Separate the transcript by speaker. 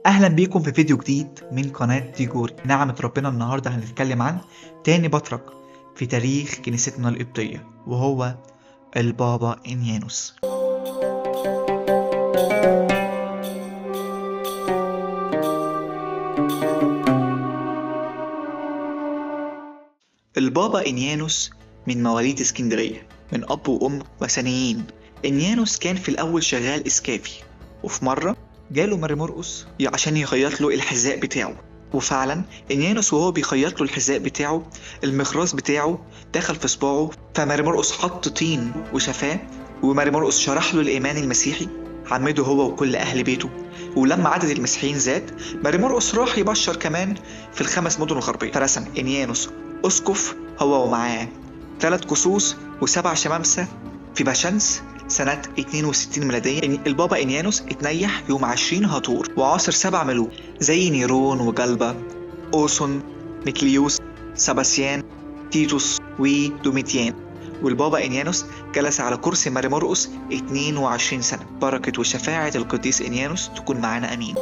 Speaker 1: اهلا بيكم في فيديو جديد من قناة ديجوري. نعمة ربنا النهاردة هنتكلم عن تاني بطرك في تاريخ كنيستنا القبطية، وهو البابا إنيانوس. البابا إنيانوس من مواليد اسكندرية، من أب وأم وثنيين. إنيانوس كان في الأول شغال إسكافي، وفي مرة جاله ماري مرقس عشان يخيط له الحذاء بتاعه، وفعلا إنيانوس وهو بيخيط له الحذاء بتاعه المخراز بتاعه دخل في صباعه، فماري مرقس حط طين وشفاه، وماري مرقس شرح له الإيمان المسيحي، عمده هو وكل أهل بيته. ولما عدد المسيحيين زاد، ماري مرقس راح يبشر كمان في الخمس مدن الغربية. فرسم إنيانوس أسقف هو ومعاه 3 قصوص و7 شمامسة في باشنس سنة 62 ميلادية. البابا إنيانوس اتنيح يوم 20 هاتور، وعاصر 7 ملوك زي نيرون وجلبا، أوسون، ميكليوس، سباسيان، تيتوس ودوميتيان. والبابا إنيانوس جلس على كرسي ماري مرقس 22 سنة. بركة وشفاعة القديس إنيانوس تكون معانا، أمين.